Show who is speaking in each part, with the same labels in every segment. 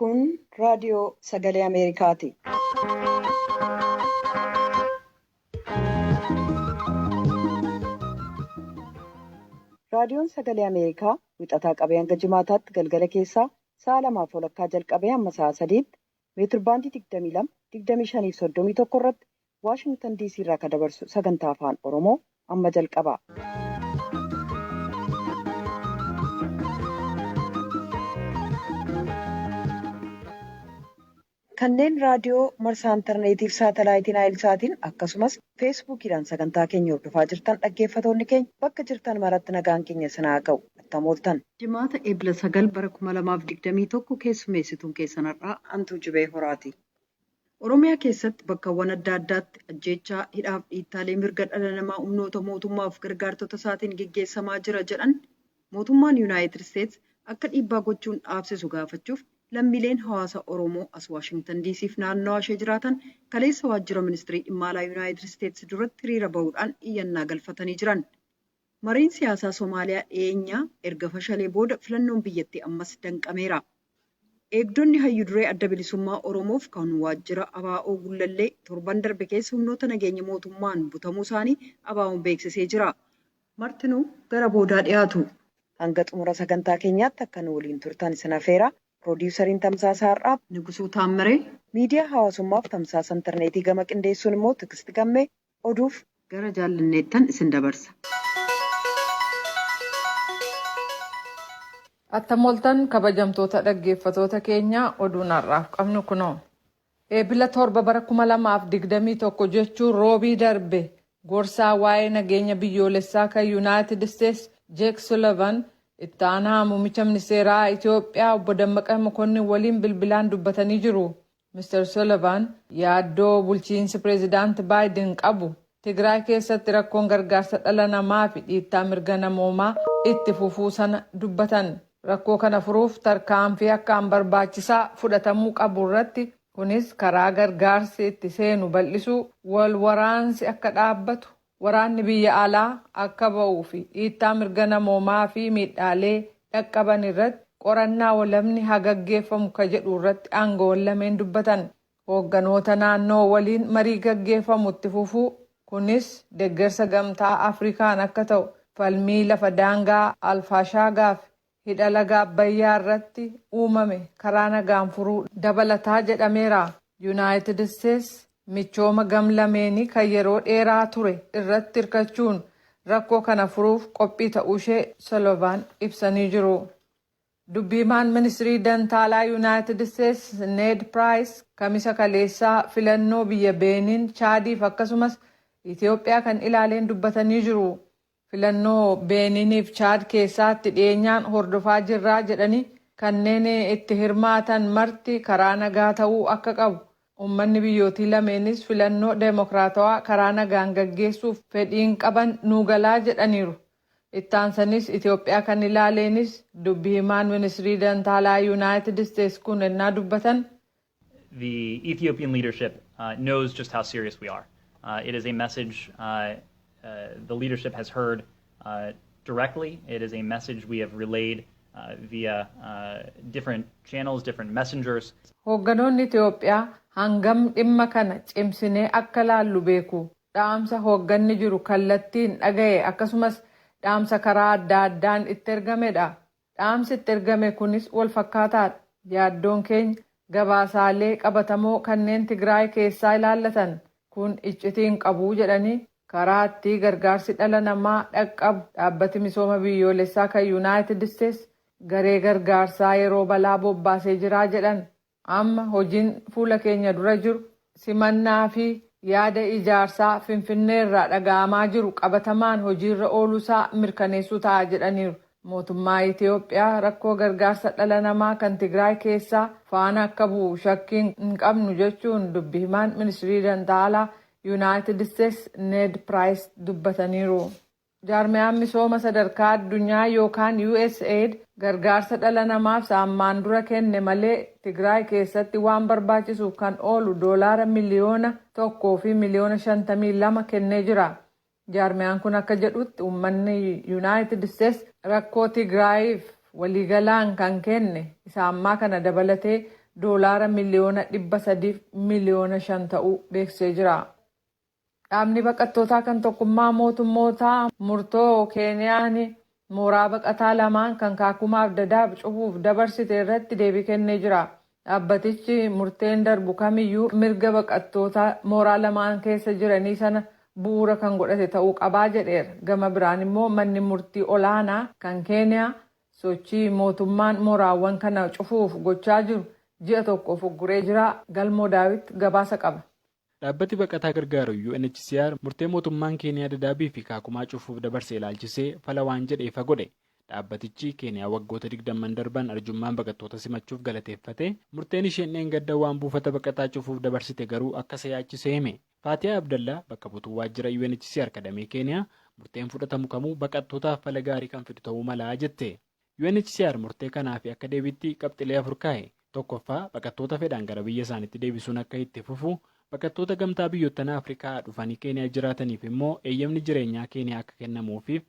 Speaker 1: Kun raadiyoo sagalee Ameerikaati. Raadiyoon sagalee Ameerikaa wixataa qabee hanga jimaataatti galgala keessaa sa'a lamaaf walakkaa jalqabee hamma sa'a sadiitti meetirbaandii 22, 25 fi 31 irratti Waashingtan DC irraa kan dabarsu sagantaa afaan Oromoo amma jalqaba. Kanneen raadiyoo marsaa intarneetiif saatalaayitiin Naayilsaatiin akkasumas feesbuukiidhaan sagantaa keenya hordofaa jirtan dhaggeeffatoonni keenya bakka jirtan maratti nagaan keenya sinaa ga'u attam ooltan. Jimaata Eebila 9 bara 2021 keessummeessituun keessan har'aa Antuu Jibee Horaati. Oromiyaa keessatti bakkawwan adda addaatti ajjeechaa, hidhaaf dhiittaalee mirga dhala namaa humnoota mootummaaf gargaartota isaatiin geggeessamaa jira jedhan mootummaan Yuunaayitid Isteets akka dhiibbaa gochuun dhaabsisu gaafachuuf lammiileen hawaasa Oromoo as Waashingtan DCf naannawaa ishee jiraatan kaleessa waajjira ministirii dhimma alaa Yuunaayitid Isteets duratti hiriira bahuudhaan iyyannaa galfatanii jiran. Mariin siyaasaa Somaaliyaa dhiyeenyaa erga fashalee booda filannoon biyyattii ammas danqameera. Eegdonni hayyu duree adda bilisummaa Oromoof kan waajjira ABO Gullallee torban darbe keessa humnoota nageenya mootummaan butamuu isaanii ABO'n beeksisee jira. Martinuu gara boodaa dhiyaatu. Hanga xumura sagantaa keenyaatti akka nu waliin turtan isin afeera. Piroodiwusariin Tamsaasa Har'aa Nigusuu Taammiree. Miidiyaa hawaasummaaf tamsaasa intarneetii gama qindeessuun immoo Tigisti Gammee oduuf gara jaallanneettan isin dabarsa.
Speaker 2: Attam ooltan kabajamtoota dhaggeeffatoota keenya, oduun har'aaf qabnu kunoo. Eebila 7 bara 2021 jechuun roobii darbe gorsaa waa'ee nageenya biyyoolessaa kan Yuunaayitid Isteets Jeek Sullivan itti aanaa muummicha ministeeraa Itoophiyaa obbo Dammaqaa Mokonnin waliin bilbilaan dubbatanii jiru. Mr. Sullivan yaaddoo bulchiinsi pireezidaant Baayiden qabu Tigraay keessatti rakkoon gargaarsa dhala namaa fi dhiittaa mirga namoomaa itti fufuu sana dubbatan. Rakkoo kana furuuf tarkaanfii akkaan barbaachisaa fudhatamuu qabu irratti, kunis karaa gargaarsi itti seenu bal'isuu, wal waraansi akka dhaabbatu, waraanni biyya alaa akka ba'uu fi dhiittaa mirga namoomaa fi miidhaalee dhaqqaban irratti qorannaa walabni haa gaggeeffamu ka jedhu irratti aangawoon lameen dubbatan. Hoogganoota naannoo waliin marii gaggeeffamu itti fufuu, kunis deggersa gamtaa Afrikaan akka ta'u, falmii lafa daangaa Alfaashaagaa fi hidha laga Abbayyaa irratti uumame karaa nagaan furuu dabalataa jedhameera. Yunaayitid Isteets michooma gam lameenii kan yeroo dheeraa ture irratti hirkachuun rakkoo kana furuuf qophii ta'uushee Solovan ibsanii jiru. Dubbi-himaan ministrii dantaalaa Yunaayitid Isteets Need Piraayis Kamisa kaleessaa filannoo biyya Beenin, Chaadiif akkasumas Itiyoophiyaa kan ilaaleen dubbatanii jiru. Filannoo Beeniniif Chaad keessaatti dhiyeenyaan hordofaa jirraa jedhanii, kanneen itti hirmaatan marti karaa nagaa ta'uu akka qabu, uummanni biyyootii lameenis filannoo demookiraatawaa karaa nagaan gaggeessuuf fedhiin qaban nuu galaa jedhaniiru. Itti aansanis Itiyoophiyaa kan ilaaleenis dubbi himaan ministrii dantaalaa Yunaayitid Isteets kun ennaa dubbatan.
Speaker 3: The Ethiopian leadership knows just how serious we are. It is a message the leadership has heard directly. It is a message we have relayed via different channels, different messengers.
Speaker 2: Hoogganoonni Itiyoophiyaa hangam dhimma kana cimsinee akka laallu beeku. Dhaamsa hoogganni jiru kallattiin dhaga'e akkasumas dhaamsa karaa adda addaan itti ergamedha. Dhaamsi itti ergame kunis wal fakkaataadha. Yaaddoon keenya gabaasaalee qabatamoo kanneen Tigraay keessaa ilaallatan kun iccitiin qabuu jedhanii, karaa itti gargaarsi dhala namaa dhaqqabu dhaabbati misooma biyyoolessaa kan Yuunaayitid Isteets garee gargaarsaa yeroo balaa bobbaasee jiraa jedhan. Amma hojiin fuula keenya dura jiru simannaa fi yaada ijaarsaa Finfinnee irraa dhaga'amaa jiru qabatamaan hojiirra ooluusaa mirkaneessuu ta'a jedhaniiru. Mootummaa Itiyoophiyaa rakkoo gargaarsa dhala namaa kan Tigraay keessaa faana akka bu'u shakkiin hin qabnu jechuun dubbi himaan ministrii dantaalaa Yuunaayitid Isteets Need Piraayis dubbataniiru. Jaarmiyaan misooma sadarkaa addunyaa yookaan USAID gargaarsa dhala namaaf ammaan dura kenne malee Tigraay keessatti waan barbaachisuuf kan oolu doolaara 1,052,000,000 kennee jira. Jaarmiyaan kun akka jedhutti uummanni Yuunaayitid Isteets rakkoo Tigraayiif waliigalaan kan kenne isa ammaa kana dabalatee doolaara miliyoona 300f miliyoona 5 ta'uu beeksisee jira. Dhaabni baqattootaa kan Tokkummaa Mootummootaa murtoo Keeniyaan mooraa baqataa lamaan kan Kaakumaaf Dadaab cufuuf dabarsite irratti deebii kennee jira. Dhaabbatichi murteen darbu kamiyyuu mirga baqattoota mooraa lamaan keessa jiranii sana bu'uura kan godhate ta'uu qabaa jedheera. Gama biraan immoo manni murtii olaanaa kan Keeniyaa sochii mootummaan mooraawwan kana cufuuf gochaa jiru ji'a tokkoof ugguree jira. Galmoo Daawit gabaasa qaba.
Speaker 4: Dhaabbati baqataa gargaaru UNHCR murtee mootummaan Keeniyaa Dadaabii fi Kaakumaa cufuuf dabarse ilaalchisee fala waan jedhe ifa godhe. Dhaabbatichi Keeniyaa waggoota 20 darban arjummaan baqattoota simachuuf galateeffate, murteen isheen dheengadda waan buufata baqataa cufuuf dabarsite garuu akka isa yaachisee hime. Faatiyaa Abdallaa, bakka buutuu waajjira UNHCR kadhamee Keeniyaa, murteen fudhatamu kamuu baqattootaaf fala gaarii kan fidu ta'uu malaa jette. UNHCR murtee kanaa fi akka deebiitti qabxilee afur kaa'e. Tokkoffaa, baqattoota fedhaan gara biyya isaaniitti deebisuun akka itti fufu, baqattoota Gamtaa Biyyoottan Afrikaa dhufanii Keeniyaa jiraataniif immoo eeyyamni jireenyaa Keeniyaa akka kennamuufiif,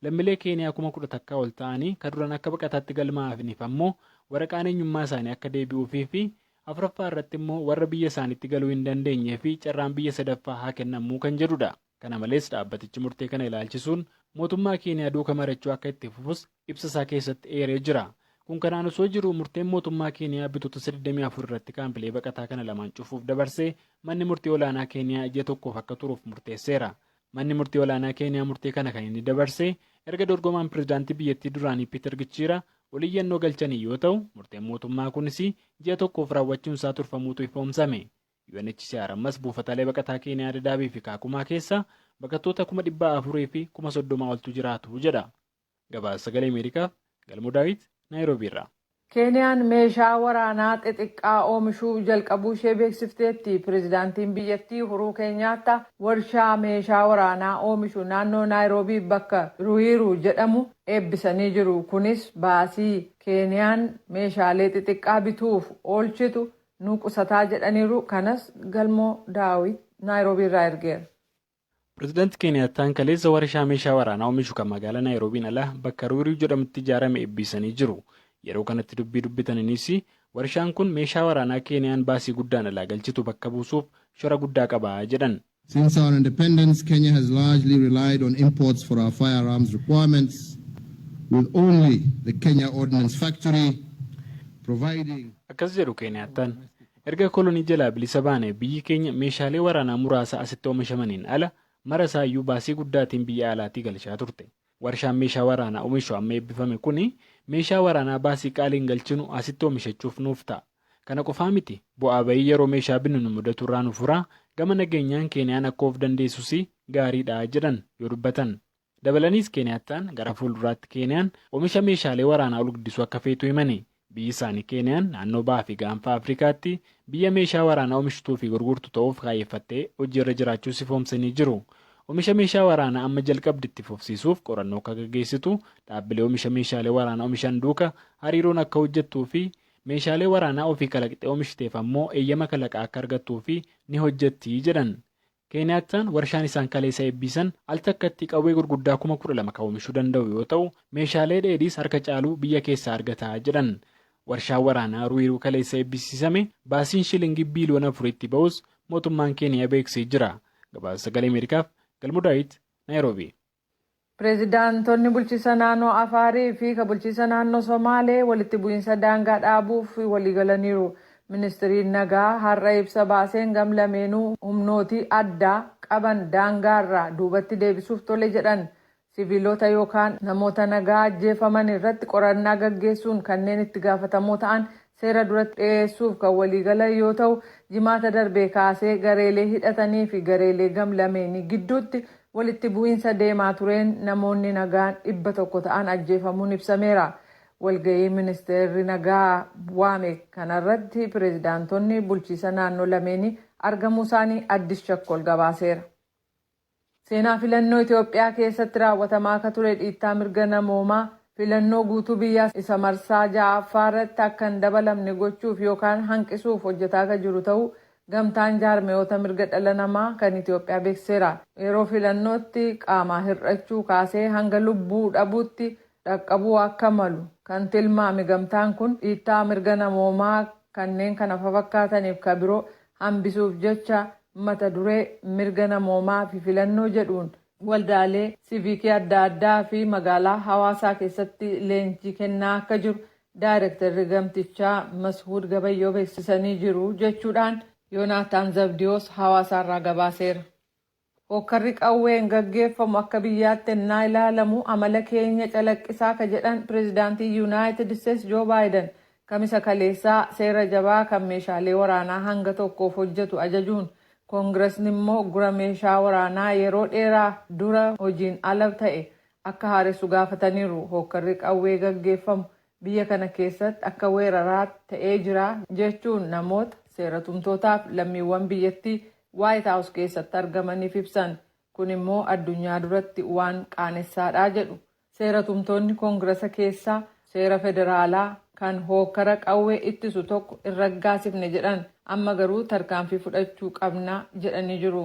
Speaker 4: lammiilee Keeniyaa 11,000 ol ta'anii kan duran akka baqataatti galmaa'aniif ammoo waraqaan eenyummaa isaanii akka deebi'uufii fi afuraffaa irratti immoo warra biyya isaaniitti galuu hin dandeenyee fi carraan biyya sadaffaa haa kennamuu kan jedhudha. Kana malees dhaabbatichi murtee kana ilaalchisuun mootummaa Keeniyaa duuka marachuu akka itti fufus ibsa isaa keessatti eeree jira. Kun kanaan osoo jiru, murteen mootummaa Keeniyaa Bitootessa 24 irratti kaampilee baqataa kana lamaan cufuuf dabarsee manni murtii olaanaa Keeniyaa ji'a tokkoof akka turuuf murteesseera. Manni murtii olaanaa Keeniyaa murtee kana kan inni dabarse erga dorgomaan pirezidaantii biyyattii duraanii Piiter Gichiira oliyyannoo galchanii yoo ta'u, murteen mootummaa kunis ji'a tokkoof raawwachuun isaa turfamuutu ifoomsame. UNHCR ammas buufataalee baqataa Keeniyaa Dadaabii fi Kaakumaa keessa baqattoota 430,000 oltu jiraatu jedha. Gabaasa Sagalee Ameerikaaf Galmoo Daawit, Naayiroobii irraa.
Speaker 2: Keeniyaan meeshaa waraanaa xixiqqaa oomishuu jalqabuu ishee beeksifteetti. Pireezidaantiin biyyattii Uhuruu Keenyaattaa warshaa meeshaa waraanaa oomishu naannoo Naayiroobii bakka Ruwiru jedhamu eebbisanii jiru. Kunis baasii Keeniyaan meeshaalee xixiqqaa bituuf oolchitu nu qusataa jedhaniiru. Kanas Galmoo Daawit Naayiroobii irraa ergeera.
Speaker 4: Pireezidaanti Keeniyaattaan kaleessa warshaa meeshaa waraanaa oomishu kan magaalaa Naayiroobiin ala bakka Ruwiru jedhamutti ijaarame eebbisanii jiru. Yeroo kanatti dubbii dubbataniinis, warshaan kun meeshaa waraanaa Keeniyaan baasii guddaan alaa galchitu bakka buusuuf shora guddaa qaba jedhan.
Speaker 5: Since our independence, Kenya has largely relied on imports for our firearms requirements, with only the Kenya Ordnance Factory providing.
Speaker 4: Akkas jedhu Keeniyaattaan. Erga kolonii jalaa bilisa baane biyyi keenya meeshaalee waraanaa muraasa asitti oomishamaniin ala mara isaayyuu baasii guddaatiin biyya alaatii galchaa turte. Warshaan meeshaa waraanaa oomishu amma eebbifame kuni meeshaa waraanaa baasii qaaliin galchinu asitti oomishachuuf nuuf ta'a. Kana qofaa miti, bu'aa bayii yeroo meeshaa binnu nu mudatu irraa nu furaa, gama nageenyaan Keeniyaan akka of dandeessus gaariidha jedhan yoo dubbatan. Dabalaniis Keeniyaattaan gara fuulduraatti Keeniyaan oomisha meeshaalee waraanaa ol guddisuu akka feetu himani. Biyyi isaanii Keeniyaan naannoo Bahaa fi Gaanfa Afrikaatti biyya meeshaa waraanaa oomishtuu fi gurgurtu ta'uuf kaayyeffattee hojiirra jiraachuu ifoomsanii jiru. Oomisha meeshaa waraanaa amma jalqabdi itti fufsiisuuf qorannoo akka gaggeessitu, dhaabbilee oomisha meeshaalee waraanaa oomishan duuka hariiroon akka hojjettuu fi meeshaalee waraanaa ofii kalaqxee oomishiteef ammoo eeyyama kalaqaa akka argattuu fi ni hojjetti jedhan. Keeniyaattaan warshaan isaan kaleessa eebbisan al takkatti qawwee gurguddaa 12,000 kan oomishuu danda'u yoo ta'u, meeshaalee dheedhiis harka caaluu biyya keessaa argataa jedhan. Warshaan waraanaa Ruwiiruu kaleessa eebbisiisame baasiin shilingii biiliyoona 4tti ba'us mootummaan Keeniyaa beeksisee jira. Gabaasa Sagalee Ameerikaaf Galmoo Daawit, Naayiroobii.
Speaker 2: Pireezidaantonni bulchiinsa naannoo Afaarii fi kan bulchiinsa naannoo Somaalee walitti bu'iinsa daangaa dhaabuuf waliigalaniiru. Ministiriin nagaa har'a ibsa baaseen gam lameenuu humnootii addaa qaban daangaarraa duubatti deebisuuf tole jedhan. Siviilota yookaan namoota nagaa ajjeefaman irratti qorannaa gaggeessuun kanneen itti gaafatamoo ta'an seera duratti dhiyeessuuf kan waliigalan yoo ta'u, Jimaata darbee kaasee gareelee hidhatanii fi gareelee gam lameenii gidduutti walitti bu'iinsa deemaa tureen namoonni nagaan 100 ta'an ajjeefamuun ibsameera. Walgahii ministeerri nagaa waame kanarratti pireezidaantonni bulchiisa naannoo lameenii argamuu isaanii Addis Chakkol gabaaseera. Seenaa filannoo Itoophiyaa keessatti raawwatamaa akka ture dhiittaa mirga namoomaa filannoo guutuu biyyaa isa marsaa ja'affaa irratti akka hin dabalamne gochuuf yookaan hanqisuuf hojjetaa akka jiru ta'uu Gamtaan Jaarmiyoota Mirga Dhala Namaa kan Itoophiyaa beeksiseera. Yeroo filannootti qaamaa hir'achuu kaasee hanga lubbuu dhabuutti dhaqqabuu akka malu kan tilmaame gamtaan kun, dhiittaa mirga namoomaa Kanneen kana fakkaataniif ka biroo hambisuuf jecha mata duree mirga namoomaa fi filannoo jedhuun waldaalee siiviikii adda addaa fi magaalaa Hawaasaa keessatti leenjii kennaa akka jiru daayirektarri gamtichaa Mashuud Gabayyoo beeksisanii jiru jechuudhaan Yoonaataan Zabdiyoos Hawaasaarraa gabaaseera. Hokkarri qawween gaggeeffamu akka biyyaatti ennaa ilaalamu amala keenya calaqqisaa ka jedhan pireezidaantii Yuunaayitid Isteetsi Joo Baayiden, Kamisa kaleessaa seera jabaa kan meeshaalee waraanaa hanga tokkoof hojjetu ajajuun, koongiresni immoo gura meeshaa waraanaa yeroo dheeraa dura hojiin ala ta'e akka haaressu gaafataniiru. Hokkarri qawwee gaggeeffamu biyya kana keessatti akka weeraraa ta'ee jira jechuun namoota seera tumtootaaf lammiiwwan biyyattii Waayit Haawus keessatti argamaniif ibsan. Kun immoo addunyaa duratti waan qaanessaadha jedhu. Seera tumtoonni koongiresa keessaa seera federaalaa kan hokkara qawwee ittisu tokko hin raggaasifne jedhan, amma garuu tarkaanfii fudhachuu qabnaa jedhanii jiru.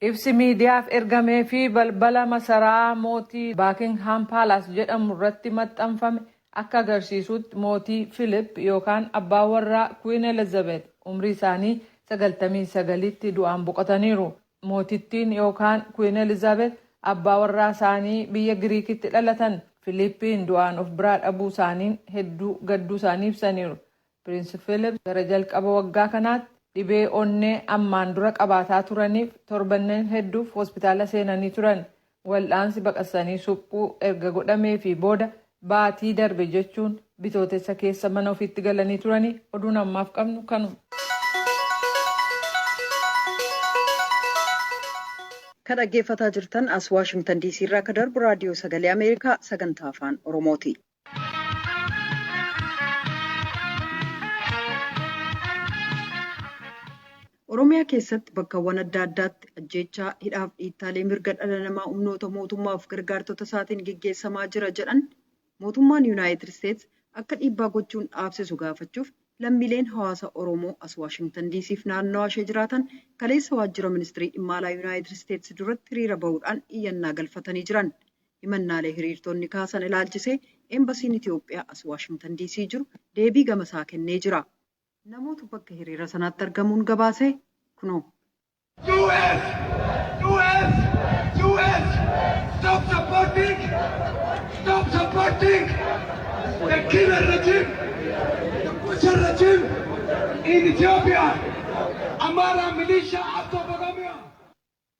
Speaker 2: Ibsi miidiyaaf ergamee fi balbala masaraa mootii Baakingham Palaas jedhamu irratti maxxanfame akka agarsiisutti, mootii Filip yookaan abbaa warraa Queen Elizabeth umrii isaanii 99tti du'aan boqotaniiru. Mootittiin yookaan Queen Elizabeth abbaa warraa isaanii biyya Giriikitti dhalatan Filiippiin du'aan of biraa dhabuu isaaniin hedduu gadduu isaanii ibsaniiru. Piriinsi Philip gara jalqaba waggaa kanaatti dhibee onnee ammaan dura qabaataa turaniif torbanneen hedduuf hospitaala seenanii turan. Wal'aansi baqaqsanii suphuu erga godhamee fi booda baatii darbe, jechuun Bitootessa keessa, mana ofiitti galanii turanii. Oduun ammaaf qabnu kanuma.
Speaker 1: Kan dhaggeeffataa jirtan as Waashingtan Diisii irraa akka darbu Raadiyoo Sagalee Ameerikaa sagantaa Afaan Oromooti. Oromiyaa keessatti bakkawwan adda addaatti ajjeechaa, hidhaaf dhiittaalee mirga dhala namaa humnoota mootummaaf gargaartota isaatiin geggeessamaa jira jedhan mootummaan Yuunaayitid Isteets akka dhiibbaa gochuun dhaabsisu gaafachuuf lammiileen hawaasa Oromoo as Waashingtan Diisiif naannawaa ishee jiraatan kaleessa waajjira ministirii dhimma alaa Yuunaayitid Isteets duratti hiriira bahuudhaan iyyannaa galfatanii jiran. Himannaalee hiriirtonni kaasan ilaalchisee Eembasiin Itoophiyaa as Waashingtan Diisii jiru deebii gamasaa kennee jira. Namoota bakka hiriira sanaatti argamuun gabaase kunoo.
Speaker 6: US! US! US! Stop supporting! Stop supporting the killer regime! The butcher regime in Ethiopia! Amara militia out of Oromia!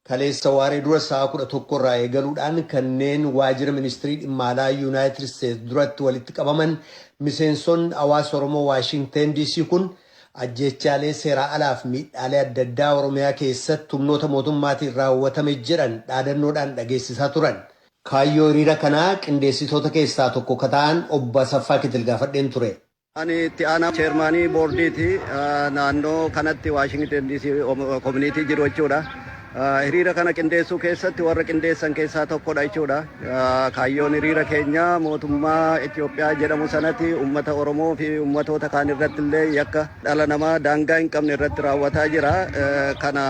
Speaker 7: Kaleessa waaree dura sa'a 11 irraa eegaluudhaan kanneen waajjira ministirii dhimma alaa Yuunaayitid Isteets duratti walitti qabaman miseensonni hawaasa Oromoo Waashingteen DC kun, ajjechaalee seeraa alaaf miidhaalee adda addaa Oromiyaa keessatti humnoota mootummaatiin raawwatame jedhan dhaadannoodhaan dhageessisaa turan. Kaayyoo hiriira kanaa qindeessitoota keessaa tokko ka ta'an Obbo Asaffaa Kitil gaafadheen ture.
Speaker 8: Ani itti aanaa chairmanii boordiiti naannoo kanatti Waashingten DC community jiru jechuudha. Hiriira kana qindeessuu keessatti warra qindeessan keessaa tokkodha jechuudha. Kaayyoon hiriira keenya mootummaa Itoophiyaa jedhamu sanatti uummata Oromoo fi uummatoota kaan irratti illee yakka dhala namaa daangaa hin qabne irratti raawwataa jira. Kana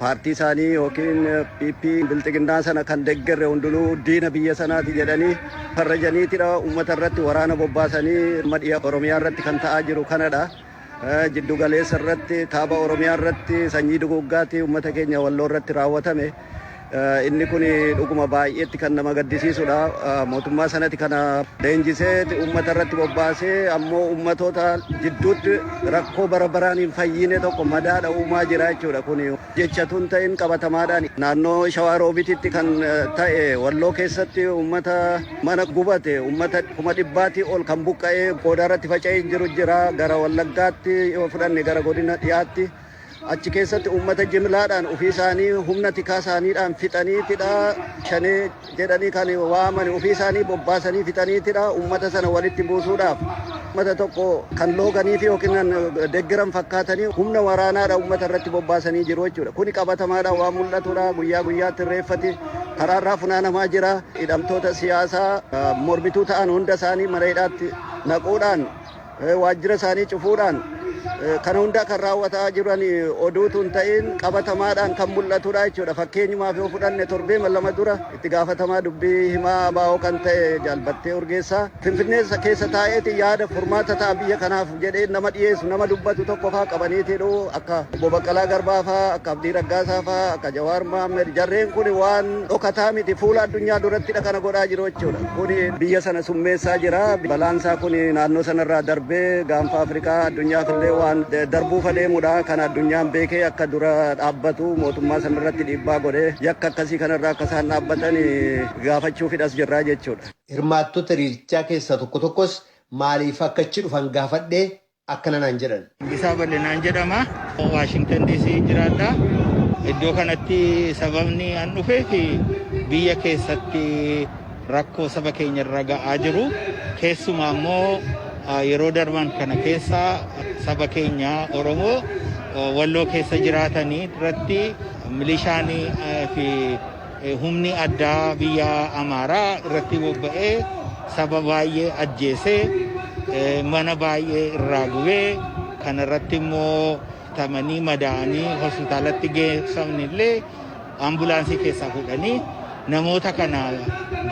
Speaker 8: paartii isaanii yookiin PP bilxiginnaa sana kan deeggarre hundinuu diina biyya sanaati jedhanii farrajaniitidha uummata irratti waraana bobbaasanii madhiya Oromiyaa irratti kan ta'aa jiru kanadha. Jiddu galeessa irratti, kaaba Oromiyaa irratti sanyii duguggaatti uummata keenya Walloo irratti raawwatame. Inni kun dhuguma baay'eetti kan nama gaddisiisudha. Mootummaa sanatti kana leenjisee uummata irratti bobbaasee ammoo uummatoota jidduutti rakkoo bara baraan hin fayyine tokko madaadha uumaa jira jechuudha. Kun jechatu hin ta'in, qabatamaadhaan naannoo Shawaa Roobititti kan ta'e, Walloo keessatti uummata mana gubate, uummata dhibbatii ol kan buqqa'ee qodaa irratti faca'ee jiru jira. Gara Wallaggaatti yoo fudhanne, gara godina dhiyaatti, achi keessatti uummata jimlaadhaan ofii isaanii humna tikaa isaaniidhaan fixaniitidha. Shanee jedhanii kan waaman ofii isaanii bobbaasanii fixaniitidha uummata sana walitti buusuudhaaf. Uummata tokko kan looganiif yookiin kan deeggaran fakkaatanii humna waraanaadha uummata irratti bobbaasanii jiru jechuudha. Kuni qabatamaadhaan waan mul'atudha. Guyyaa guyyaatti reeffati karaarraa funaanamaa jira. Hidhamtoota siyaasaa mormituu ta'an hunda isaanii mana hidhaatti naquudhaan, waajjira isaanii cufuudhaan Kana hundaa kan raawwataa jiran oduutu hin ta'in qabatamaadhaan kan mul'atudha jechuudha. Fakkeenyumaaf yoo fudhanne, torbee 2 dura itti gaafatamaa dubbii himaa ABO kan ta'e Jaal Battee Urgeessaa Finfinnee keessa taa'eeti yaada furmaata ta'a biyya kanaaf jedhee nama dhiyeessu, nama dubbatu tokko faa qabaniitiidhu. Akka Obbo Baqqalaa Garbaa faa, akka Abdii Raggaasaa faa, akka Jawaar Mohammed, jarreen kun waan dhokataa miti, fuula addunyaa durattidha kana godhaa jiru jechuudha. Kun biyya sana summeessaa jira. Balaansaa kun naannoo sanarraa darbee gaanfa Afrikaa, addunyaaf illee waan darbuuf adeemudha. Kan addunyaan beekee akka dura dhaabbatu, mootummaa sanarratti dhiibbaa godhee yakka akkasii kanarraa akka isaan dhaabbatan gaafachuufidhas jirraa jechuudha.
Speaker 7: Hirmaattota hiriirichaa keessaa tokko tokkos maaliif akka achi dhufan gaafadhee akkana naan jedhan.
Speaker 9: Bisaa Bal'inaan jedhama. Waashingtan DC jiraadha. Iddoo kanatti sababni an dhufeef biyya keessatti rakkoo saba keenya irra ga'aa jiru. Keessumaa immoo yeroo darban kana keessa saba keenya Oromoo Walloo keessa jiraatanii irratti milishaan fi humni addaa biyya Amaaraa irratti bobba'ee saba baay'ee ajjeesee, mana baay'ee irraa gubee, kana irratti immoo tamanii madaa'anii hospitaalatti geessamni illee ambulaansii keessaa fuudhanii namoota kana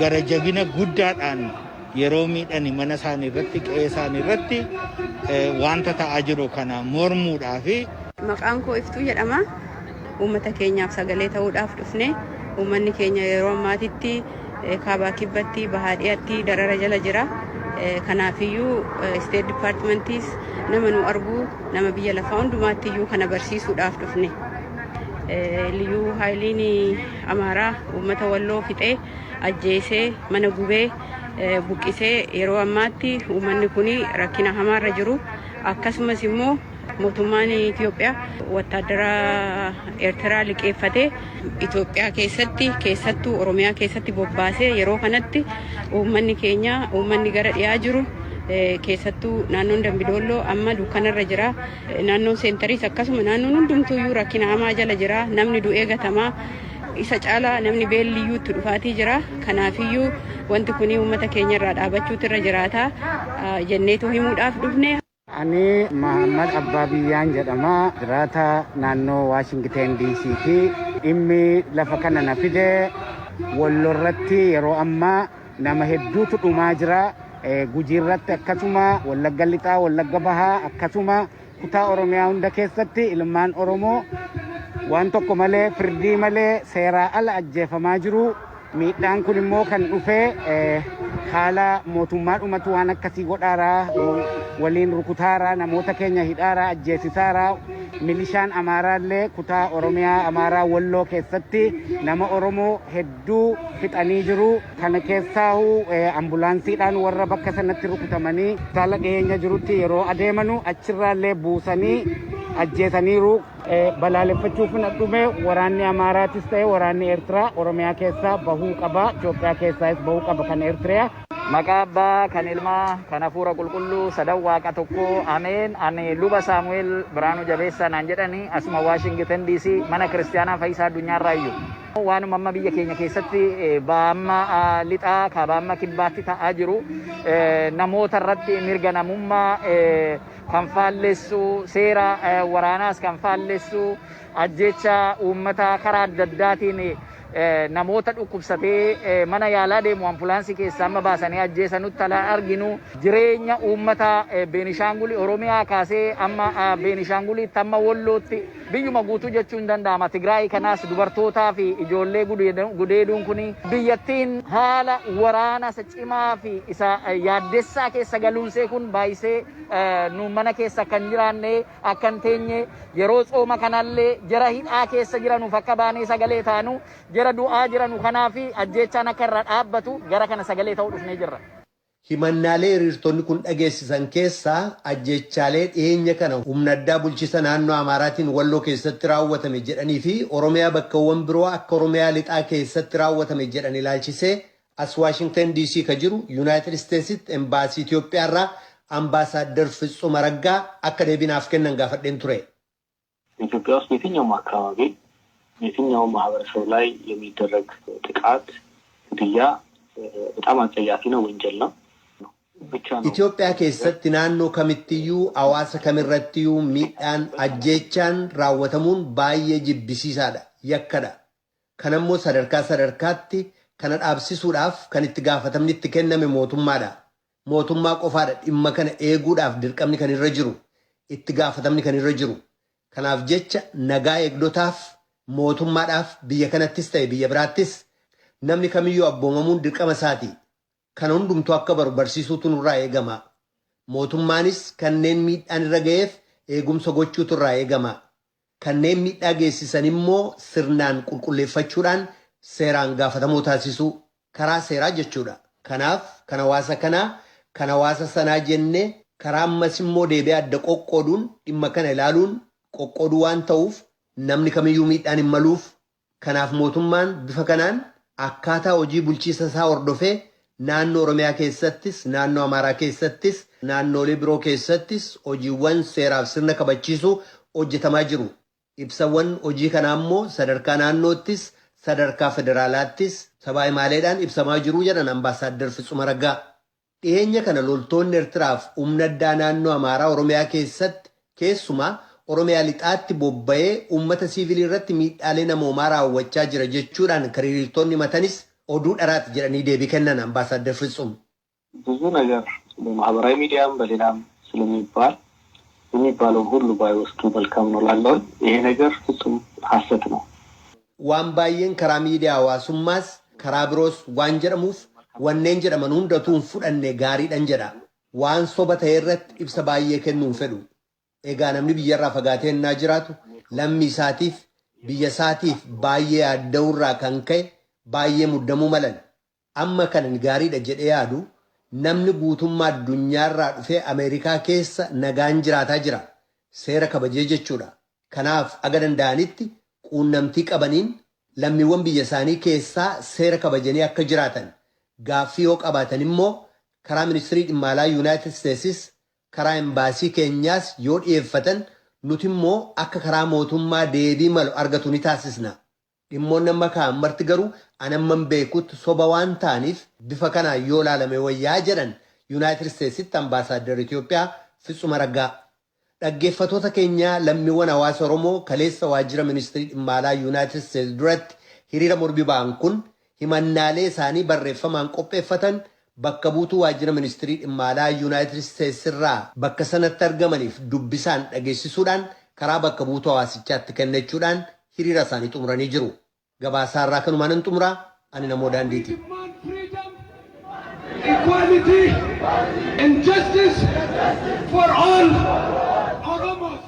Speaker 9: gara jabina guddaadhaan yeroo miidhani mana isaanii irratti, qe'ee isaanii irratti wanta ta'aa jiru kana mormuudhaafi.
Speaker 10: Maqaan koo Iftuu jedhama. Uummata keenyaaf sagalee ta'uudhaaf dhufne. Uummanni keenya yeroo ammaatitti kaabaa kibbatti, bahaa dhiyaatti darara jala jira. Kanaafiyyuu State Departmentiis nama nu argu, nama biyya lafaa hundumaatti iyyuu kana barsiisuudhaaf dhufne. Liyyuu haayiliin Amaaraa uummata Walloo fixee, ajjeesee, mana gubee, buqqisee, yeroo ammaatti uummanni kun rakkina hamaarra jiru. Akkasumas immoo mootummaan Itoophiyaa wattaaddara Eertiraa liqeeffatee Itoophiyaa keessatti, keessattuu Oromiyaa keessatti bobbaasee, yeroo kanatti uummanni keenya, uummanni gara dhiyaa jiru, keessattuu naannoon Dambidolloo amma dukkanarra jira. Naannoon seentariis akkasuma, naannoon hundumtuuyyuu rakkina hamaa jala jira. Namni du'ee gatamaa, isa caalaa namni beelliyyuu itti dhufaatii jira. Kanaafiyyuu wanti kun uummata keenya irraa dhaabachuutu irra jiraata jenneetu himuudhaaf dhufne.
Speaker 11: Ani Mahammad Abbaa Biyyaan jedhama. Jiraata naannoo Waashingteen DC'ti. Dhimmi lafa kana na fide, Wallorratti yeroo ammaa nama hedduutu dhumaa jira. Gujiirratti akkasuma, Wallagga Lixaa, Wallagga Bahaa akkasuma, kutaa Oromiyaa hunda keessatti ilmaan Oromoo waan tokko malee, firdii malee, seeraa ala ajjeefamaa jiru. Miidhaan kun immoo kan dhufe haala mootummaa dhumatu waan akkasii godhaaraa, waliin rukutaaraa, namoota keenya hidhaaraa, ajjeesisaaraa. Milishaan Amaaraallee kutaa Oromiyaa Amaaraa Walloo keessatti nama Oromoo hedduu fixanii jiru. Kana keessaahu ambulaansiidhaan warra bakka sanatti rukutamanii hospitaala dhiyeenya jirutti yeroo adeemanu achirraallee buusanii ajjeesaniiru. Balaaleffachuuf na dhume. Waraanni Amaaraatis ta'e waraanni Eertiraa Oromiyaa keessaa bahuu qaba. Itoophiyaa keessaas bahuu qaba kan Eertiriyaa.
Speaker 12: Maqaa Abbaa, kan Ilmaa, kan Hafuura Qulqulluu, sadan Waaqa tokko, ameen. Ani Luba Saamu'eel Biraanuu Jabeessaa naan jedhani, asuma Waashingtan DC mana kiristaanaa Fayyisaa Addunyaarraa iyyuu. Waanuma amma biyya keenya keessatti ba'a lixaa, kaaba amma kibbaatti ta'aa jiru, namoota irratti mirga namummaa kan faallessu, seera waraanaas kan faallessu, ajjecha uummata karaa adda addaatiin namoota dhukkubsatee mana yaalaa deemu ambulaansii keessaa amma baasanii ajjeesanutti ala arginu, jireenya uummata Beenishaangulii Oromiyaa kaasee amma Beenishaanguliitti, amma Wallootti, biyyuma guutuu jechuun hin danda'ama, Tigraay kanaas dubartootaa fi ijoollee gudeeduun kun biyyattiin haala waraana isa cimaa fi isa yaaddessaa keessa galuunsee kun baay'isee nu mana keessa kan jiraanne akka hin teenye, yeroo tsooma kanallee jara hidhaa keessa jiranuuf akka baanee sagalee taanu, jara du'aa jiranu kanaa fi ajjeechaan akka irra dhaabbatu gara kana sagalee ta'uu dhufnee jirra.
Speaker 7: Himannaalee hiriirtonni kun dhageessisan keessaa ajjeechaalee dhiyeenya kana humna addaa bulchiisa naannoo Amaaraatiin Walloo keessatti raawwatame jedhanii fi Oromiyaa bakkawwan biroo akka Oromiyaa lixaa keessatti raawwatame jedhan ilaalchisee as Waashingtan DC ka jiru Yuunaayitid Isteetsitti embaasii Itoophiyaa irraa Ambaasaaddar Fitsum Araggaa akka deebinaaf kennan gaafadheen ture.
Speaker 13: ኢትዮጵያ ውስጥ የትኛውም አካባቢ የትኛውም ማህበረሰብ ላይ የሚደረግ ጥቃት፣ ግድያ በጣም አጸያፊ ነው፣ ወንጀል ነው። ብቻ ነው።
Speaker 7: Itoophiyaa keessatti naannoo kamittiyyuu hawaasa kamirrattiyyuu miidhaan ajjeechaan raawwatamuun baay'ee jibbisiisaadha, yakkadha. Kanammoo sadarkaa sadarkaatti kana dhaabsisuudhaaf kan itti gaafatamni itti kenname mootummaadha. Mootummaa qofaadha dhimma kana eeguudhaaf dirqamni kan irra jiru, itti gaafatamni kan irra jiru. Kanaaf jecha nagaa eegdotaaf mootummaadhaaf biyya kanattis ta'e biyya biraattis namni kamiyyuu abboomamuun dirqama isaati. Kana hundumtuu akka baru barsiisuutu nurraa eegama. Mootummaanis kanneen miidhaan irra ga'eef eegumsa gochuutu irraa eegama. Kanneen miidhaa geessisan immoo sirnaan qulqulleeffachuudhaan seeraan gaafatamoo taasisuu karaa seeraa jechuudha. Kanaaf kan hawaasa kanaa kan hawaasa sanaa jennee karaa ammas immoo deebi'ee adda qoqqooduun dhimma kana ilaaluun qoqqooduu waan ta'uuf namni kamiyyuu miidhaan hin maluuf. Kanaaf mootummaan bifa kanaan akkaataa hojii bulchiisa isaa hordofee naannoo Oromiyaa keessattis, naannoo Amaaraa keessattis, naannoolee biroo keessattis hojiiwwan seeraaf sirna kabachiisuu hojjetamaa jiru. Ibsawwan hojii kanaa immoo sadarkaa naannoottis, sadarkaa federaalaattis sabaa himaaleedhaan ibsamaa jiru jedhan Ambaasaadder Fitsum Araggaa. Dhiyeenya kana loltoonni Eertiraaf humna addaa naannoo Amaaraa Oromiyaa keessatti keessumaa Oromiyaa lixaatti bobba'ee uummata siivilii irratti miidhaalee namoomaa raawwachaa jira jechuudhaan kan hiriirtonni himatanis oduu dharaati jedhanii deebii kennan Ambaasaadder Fitsum.
Speaker 13: ብዙ ነገር በማህበራዊ ሚዲያም በሌላም ስለሚባል የሚባለውን ሁሉ ባይወስዱ መልካም ነው ላለውን ይሄ ነገር ፍጹም ሐሰት ነው።
Speaker 7: Waan baay'een karaa miidiyaa hawaasummaas karaa biroos waan jedhamuuf wanneen jedhaman hundatu hin fudhanne gaariidhan jedha. Waan soba ta'e irratti ibsa baay'ee kennuu hin fedhu. Egaa namni biyyarraa fagaatee ennaa jiraatu lammii isaatiif biyya isaatiif baay'ee yaadda'uurraa kan ka'e baay'ee muddamuu malan. Amma kanan gaariidha jedhee yaadu namni guutummaa addunyaarraa dhufee Ameerikaa keessa nagaan jiraataa jira. Seera kabajee jechuudha. Kanaaf aga danda'anitti quunnamtii qabaniin lammiiwwan biyya isaanii keessaa seera kabajanii akka jiraatan gaaffii yoo qabaatan immoo karaa ministirii dhimma alaa Yuunaayitid Isteetsis karaa embaasii keenyaas yoo dhiyeeffatan nuti immoo akka karaa mootummaa deebii malu argatu ni taasisna. Dhimmoonni amma ka'an marti garuu an amman beekutti soba waan ta'aniif bifa kanaan yoo ilaalame wayyaa jedhan Yuunaayitid Isteetsitti ambaasaaddar Itoophiyaa Fitsum Araggaa. Dhaggeeffatoota keenyaa, lammiiwwan hawaasa Oromoo kaleessa waajjira ministirii dhimma alaa Yuunaayitid Isteets duratti hiriira mormii ba'an kun himannaalee isaanii barreeffamaan qopheeffatan bakka buutuu waajjira ministirii dhimma alaa Yuunaayitid Isteets irraa bakka sanatti argamaniif dubbisaan dhageessisuudhaan karaa bakka buutuu hawaasichaatti kennachuudhaan hiriira isaanii xumuranii jiru. Gabaasaa irraa kanumaan nan xumuraa, ani namoo daandiiti.
Speaker 6: Equality and justice for all Oromos.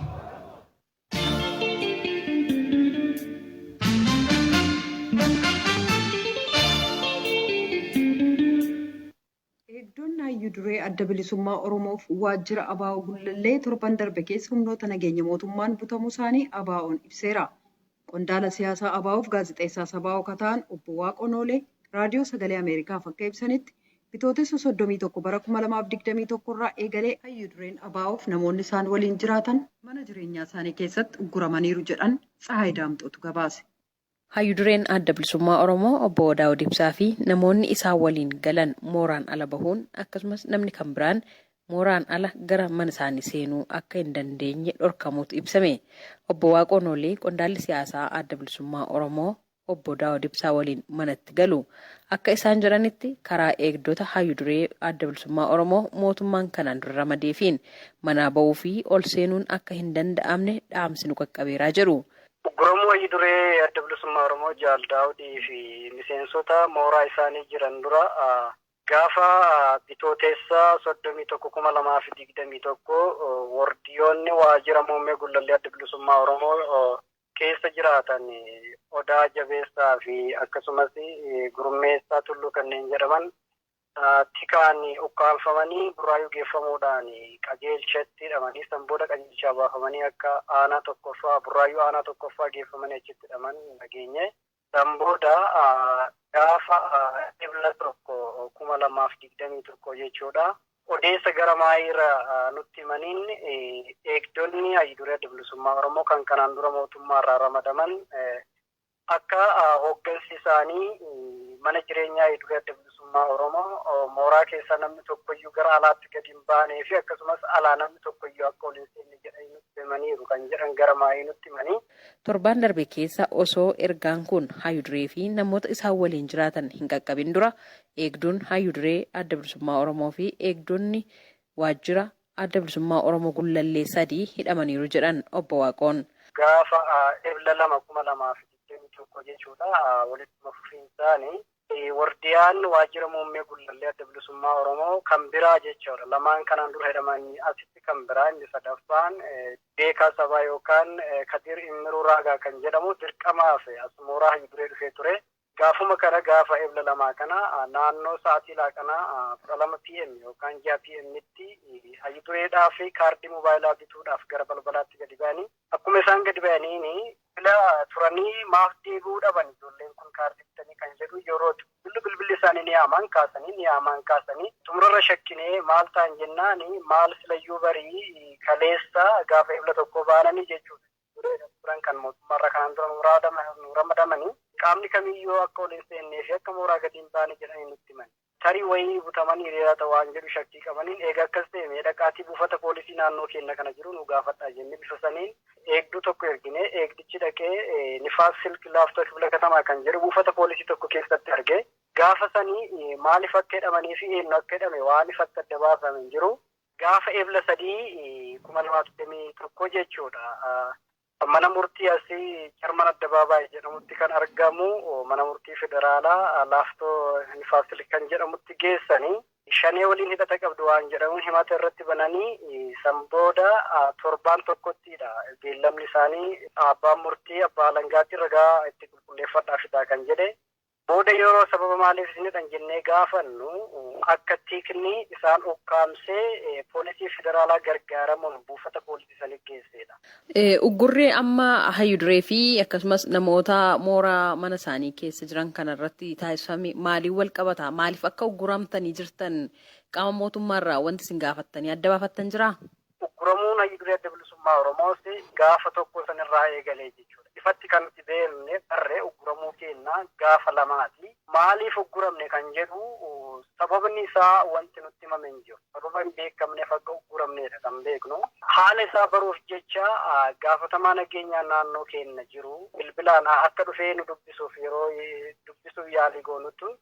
Speaker 1: Eegdonni hayyuu duree Adda Bilisummaa Oromoof waajjira ABO Gullallee torban darbe keessa humnoota nageenya mootummaan butamuu isaanii ABO'n ibseera. Qondaala siyaasaa ABO'f gaazexeessaa sabaa kan ta'an obbo Waaqoo Noolee Raadiyoo Sagalee Ameerikaaf akka ibsanitti, Bitootessa 31 bara 2021 irraa eegalee hayyuu dureen ABO'f namoonni isaan waliin jiraatan mana jireenyaa isaanii keessatti ugguramaniiru jedhan. Tsahaay Daamxootu gabaase.
Speaker 14: Hayyuu dureen Adda Bilisummaa Oromoo obbo Daawud Ibsaa fi namoonni isaan waliin galan mooraan ala bahuun, akkasumas namni kan biraan mooraan ala gara mana isaanii seenuu akka hin dandeenye dhorkamuutu ibsame. Obbo Waaqoo Noolee qondaalli siyaasaa Adda Bilisummaa Oromoo obbo Daawud Ibsaa waliin manatti galu. Akka isaan jedhanitti, karaa eegdota hayyuu duree Adda Bilisummaa Oromoo mootummaan kanaan dura ramadeefiin manaa bahuu fi ol seenuun akka hin danda'amne dhaamsi nu qaqqabeeraa jedhu.
Speaker 15: Ugguramuu hayyuu duree Adda Bilisummaa Oromoo Jaal Daawudii fi miseensota mooraa isaanii jiran dura gaafa Bitootessa 31 2021 wardiyoonni waajjira muummee Gullallee Adda Bilisummaa Oromoo keessa jiraatan Odaa Jabeessaa fi akkasumas Gurmeessaa Tulluu kanneen jedhaman tikaan ukkaanfamanii Burraayuu geeffamuudhaan qajeelchatti hidhamanii, san booda qajeelchaa baafamanii akka aanaa tokkoffaa Burraayuu aanaa tokkoffaa geeffamanii achitti hidhaman dhageenye. San booda gaafa Ebla 1 2021 jechuudha. Odeessa gara maayiirra nutti himaniin eegdonni hayyuu Adda Bilisummaa Oromoo kan kanaan dura mootummaarraa ramadaman akka hooggansi isaanii mana jireenyaa hayyuu Adda Bilisummaa Bilisummaa Oromoo mooraa keessaa namni tokkoyyuu gara alaatti gadi hin baanee fi akkasumas alaa namni tokkoyyuu akka ol hin seenne jedhanii nutti himaniiru kan jedhan gara maayii nutti himanii.
Speaker 14: Torbaan darbe keessa osoo ergaan kun hayyuduree fi namoota isaan waliin jiraatan hin qaqqabin dura eegduun hayyuduree Adda Bilisummaa Oromoo fi eegdonni waajjira Adda Bilisummaa Oromoo Gullallee 3 hidhamaniiru jedhan obbo Waaqoon.
Speaker 15: Gaafa Ebla 2, 2021 jechuudha, walitti fufiinsaani wardiyaan waajjira muummee Gullallee Adda Bilisummaa Oromoo kan biraa jechuudha. Lamaan kanaan dura hidhamanii asitti kan biraa inni sadaffaan beekaa sabaa yookaan Kadir Immiruu Raagaa kan jedhamu dirqamaaf as mooraa hayyuduree dhufee ture. Gaafuma kana, gaafa Ebla 2 kana, naannoo sa'aatii laaqanaa 12 PM yookaan 6 PM'tti hayyudureedhaa fi kaardii moobaayilaa bituudhaaf gara balbalaatti gadi ba'anii, akkuma isaan gadi ba'aniini bila turanii maaf deebi'uu dhaban ijoolleen kun kaardii bitanii kan jedhu yeroo bilbilli isaanii ni yaaman kaasanii, ni yaaman kaasanii, xumurarra shakkinee maal ta'an jennaani, maal silayyuu barii kaleessa gaafa Ebla 1 baananii jechuudha. Turan kan mootummaarra kanaan dura nu ramadamanii qaamni kamiyyuu akka ol hin seennee fi akka mooraa gadi hin baane jedhanii nutti himan. Tarii wayii butamanii hiriirata waan jedhu shakkii qabaniin, eega akkas ta'e mee dhaqaatii buufata poolisii naannoo keenya kana jiru nu gaafadhaa jennee bifa saniin eegduu tokko ergine. Eegdichi dhaqee Nifaas Silk Laaftoo Kifla Katamaa kan jedhu buufata poolisii tokko keessatti arge. Gaafa sanii maaliif akka hidhamanii fi eenyu akka hidhame waan ifatti adda baafame hin jiru. Gaafa Ebla 3, 2021 jechuudha. Mana murtii asii Jarman Addabaabaay jedhamutti kan argamu, mana murtii federaalaa Laaftoo Nifaas Silk kan jedhamutti geessanii, shanee waliin hidhata qabdu waan jedhamuun himata irratti bananii, san booda torbaan tokkottidha beellamni isaanii. Abbaan murtii abbaa alangaatti ragaa itti qulqulleeffadhaa fidaa kan jedhe. Booda yeroo sababa maaliif isinidhan jennee gaafannu, akka tiikni isaan ukkaamsee poolisii federaalaa gargaaramuun buufata poolisii sanii geessedha.
Speaker 14: Uggurri amma hayyuduree fi akkasumas namoota mooraa mana isaanii keessa jiran kanarratti taasifame maaliin wal qabata? Maaliif akka ugguramtanii jirtan qaama mootummaarraa wanti isin gaafattanii adda baafattan jiraa?
Speaker 15: Ugguramuun hayyuduree Adda Bilisummaa Oromoos gaafa 1 sanirraa eegalee jechuudha. Ifatti kan nuti beekne barree ugguramuu keenya gaafa 2ti. Maaliif ugguramne kan jedhu sababni isaa wanti nutti himame hin jiru. Sababa hin beekamneef akka ugguramnedha kan beeknu. Haala isaa baruuf jecha gaafatamaa nageenyaa naannoo keenya jiru bilbilaan akka dhufee nu dubbisuuf yeroo dubbisuuf yaalii goonutu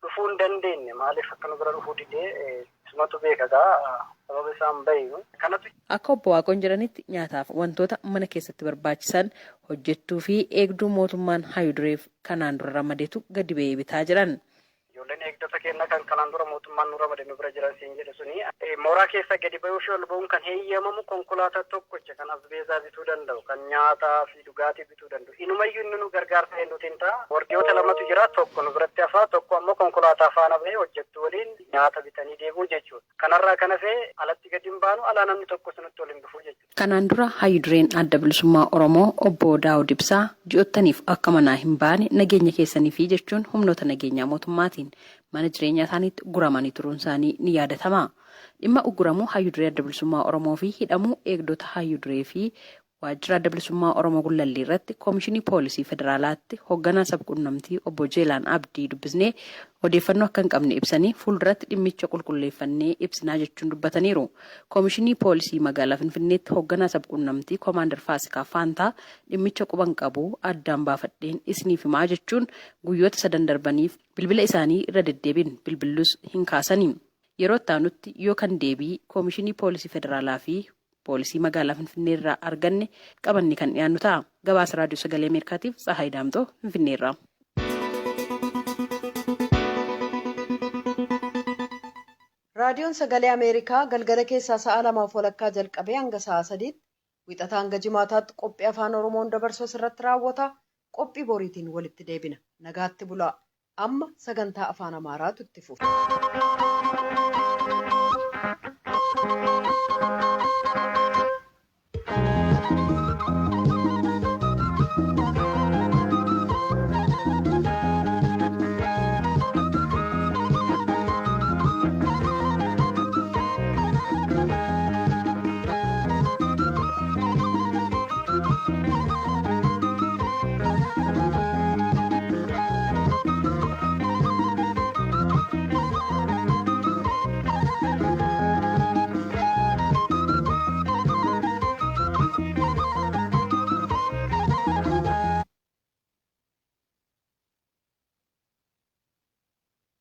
Speaker 15: dhufuu hin dandeenye. Maaliif akka nu bira dhufuu didee isumatu beekagaa, sababa isaan bahu. Kanatu
Speaker 14: Akka obbo Waaqoon jedhanitti, nyaataaf wantoota mana keessatti barbaachisan hojjettuu fi eegduu mootummaan hayyudureef kanaan dura ramadeetu gadi ba'ee bitaa jiran.
Speaker 15: Ijoolleen eegdota keenya kan kanaan dura mootummaan nu ramade nu bira jiran siin jedhe suni mooraa keessa gadi bahuu fi ol ba'uun kan heeyyamamu konkolaataa tokkocha kan asbeezaa bituu danda'u, kan nyaataa fi dhugaatii bituu danda'u. Inumayyuu inni nu gargaarsa nutiin ta'a. Wardiyoota lamatu jira, tokko nu biratti hafaa, tokko ammoo konkolaataa faana bahee hojjettu waliin nyaata bitanii deebi'u jechuudha. Kanarraa kan hafe alatti gadi hin baanu, alaa namni tokko sinutti ol hin dhufu jechuudha.
Speaker 14: Kanaan dura hayyudureen Adda Bilisummaa Oromoo obbo Daawud Ibsaa ji'ottaniif akka manaa hin baane nageenya keessanii fi jechuun humnoota nageenyaa mootummaatiin mana jireenyaa isaaniitti uguramanii turuun isaanii ni yaadatama. Dhimma uguramuu hayyuduree Adda Bilisummaa Oromoo fi hidhamuu eegdota hayyuduree fi waajjira Adda Bilisummaa Oromoo Gullallee irratti Koomishinii Poolisii Federaalaatti hoogganaa sabquunnamtii obbo Jeelaan Abdii dubbisnee, odeeffannoo akka hin qabne ibsanii, fuulduratti dhimmicha qulqulleeffannee ibsinaa jechuun dubbataniiru. Koomishinii Poolisii magaalaa Finfinneetti hoogganaa sabquunnamtii Koomaandar Faasikaa Faantaa dhimmicha quban qabu, addaan baafadheen isiniif himaa jechuun guyyoota sadan darbaniif bilbila isaanii irra deddeebiin bilbillus hin kaasanii. Yeroo itti aanutti yoo kan deebii Koomishinii Poolisii Federaalaa fi Poolisii magaalaa Finfinnee irraa arganne qabanne kan dhiyaannu ta'a. Gabaasa Raadiyoo Sagalee Ameerikaatiif Tsahaay Daamtoo Finfinnee irraa.
Speaker 1: Raadiyoon Sagalee Ameerikaa galgala keessaa sa'a 2:30 jalqabee hanga sa'a 3tti wixataa hanga jimaataatti qophii Afaan Oromoon dabarsu asirratti raawwata. Qophii boriitiin walitti deebina. Nagaatti bulaa. Amma sagantaa Afaan Amaaraatu itti fufa.